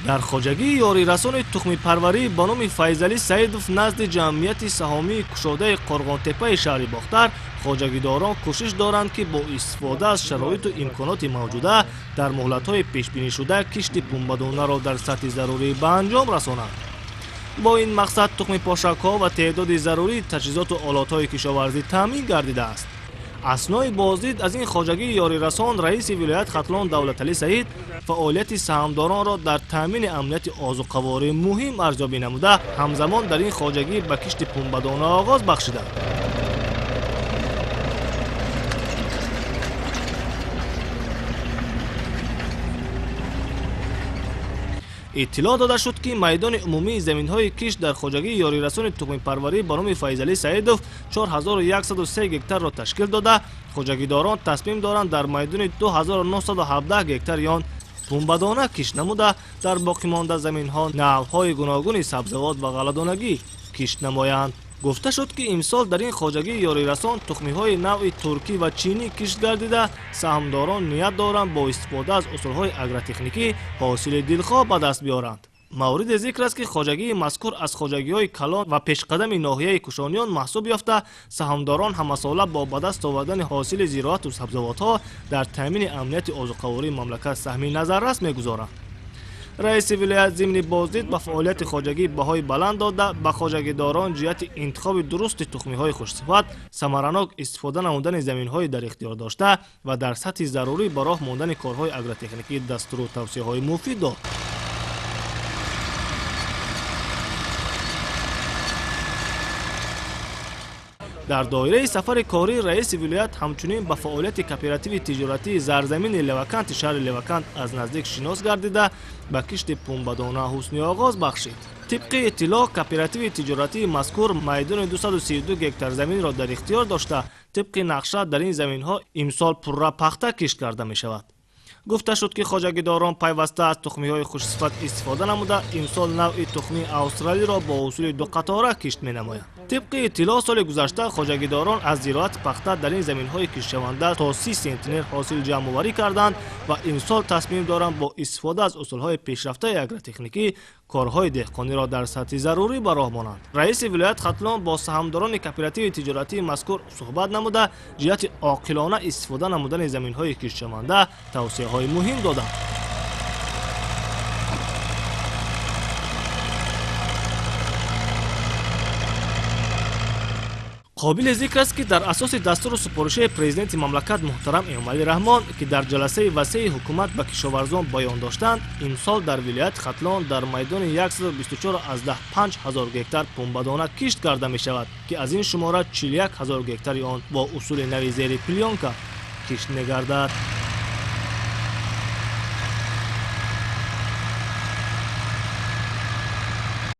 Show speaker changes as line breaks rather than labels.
Дар хоҷагии ёрирасони тухмипарварӣ ба номи Файзалӣ Саидов назди ҷамъияти саҳомии кушодаи Қорғонтеппаи шаҳри Бохтар хоҷагидорон кӯшиш доранд, ки бо истифода аз шароиту имконоти мавҷуда дар муҳлатҳои пешбинишуда кишти пунбадонаро дар сатҳи зарурӣ ба анҷом расонанд. Бо ин мақсад тухмипошакҳо ва теъдоди зарурии таҷҳизоту олотҳои кишоварзӣ таъмин гардидааст. Аснои боздид аз ин хоҷагии ёрирасон раиси вилоят Хатлон Давлаталӣ Саид фаъолияти саҳмдоронро дар таъмини амнияти озуқаворӣ муҳим арзёбӣ намуда, ҳамзамон дар ин хоҷагӣ ба кишти пунбадона оғоз бахшиданд. Иттилоъ дода шуд, ки майдони умумии заминҳои кишт дар хоҷагии ёрирасони тухмипарварӣ ба номи Файзалӣ Саидов 4103 гектарро ташкил дода, хоҷагидорон тасмим доранд дар майдони 2917 гектари он пунбадона кишт намуда, дар боқимонда заминҳо навъҳои гуногуни сабзавот ва ғалладонагӣ кишт намоянд. Гуфта шуд, ки имсол дар ин хоҷагии ёрирасон тухмиҳои навъи туркӣ ва чинӣ кишт гардида, саҳмдорон ният доранд бо истифода аз усулҳои агротехникӣ ҳосили дилхоҳ ба даст биёранд. Мавриди зикр аст, ки хоҷагии мазкур аз хоҷагиҳои калон ва пешқадами ноҳияи Кушониён маҳсуб ёфта, саҳмдорон ҳамасола бо ба даст овардани ҳосили зироату сабзавотҳо дар таъмини амнияти озуқавории мамлакат саҳми назаррас мегузоранд. Раиси вилоят зимни боздид ба фаъолияти хоҷагӣ баҳои баланд дода, ба хоҷагидорон ҷиҳати интихоби дурусти тухмиҳои хушсифат, самаранок истифода намудани заминҳои дар ихтиёр дошта ва дар сатҳи зарурӣ ба роҳ мондани корҳои агротехникӣ дастуру тавсияҳои муфид дод. Дар доираи сафари корӣ раиси вилоят ҳамчунин ба фаъолияти кооперативи тиҷоратии зарзамини Леваканти шаҳри Левакант аз наздик шинос гардида, ба кишти пунбадона ҳусни оғоз бахшид. Тибқи иттилоъ, кооперативи тиҷоратии мазкур майдони 232 гектар заминро дар ихтиёр дошта, тибқи нақша дар ин заминҳо имсол пурра пахта кишт карда мешавад. Гуфта шуд, ки хоҷагидорон пайваста аз тухмиҳои хушсифат истифода намуда, имсол навъи тухмии австралиро бо усули дуқатора кишт менамоянд. Тибқи иттилоъ, соли гузашта хоҷагидорон аз зироати пахта дар ин заминҳои киштшаванда то 30 сентнер ҳосил ҷамъоварӣ карданд ва имсол тасмим доранд бо истифода аз усулҳои пешрафтаи агротехникӣ корҳои деҳқониро дар сатҳи зарурӣ ба роҳ монанд. Раиси вилоят Хатлон бо саҳмдорони кооперативи тиҷоратии мазкур суҳбат намуда, ҷиҳати оқилона истифода намудани заминҳои киштшаванда тавсияҳои муҳим доданд. Қобили зикр аст, ки дар асоси дастуру супоришаи президенти мамлакат муҳтарам Эмомалӣ Раҳмон, ки дар ҷаласаи васеи ҳукумат ба кишоварзон баён доштанд, имсол дар вилояти Хатлон дар майдони 124,5 ҳазор гектар пунбадона кишт карда мешавад, ки аз ин шумора 41 ҳазор гектари он бо усули нави зери плёнка кишт мегардад.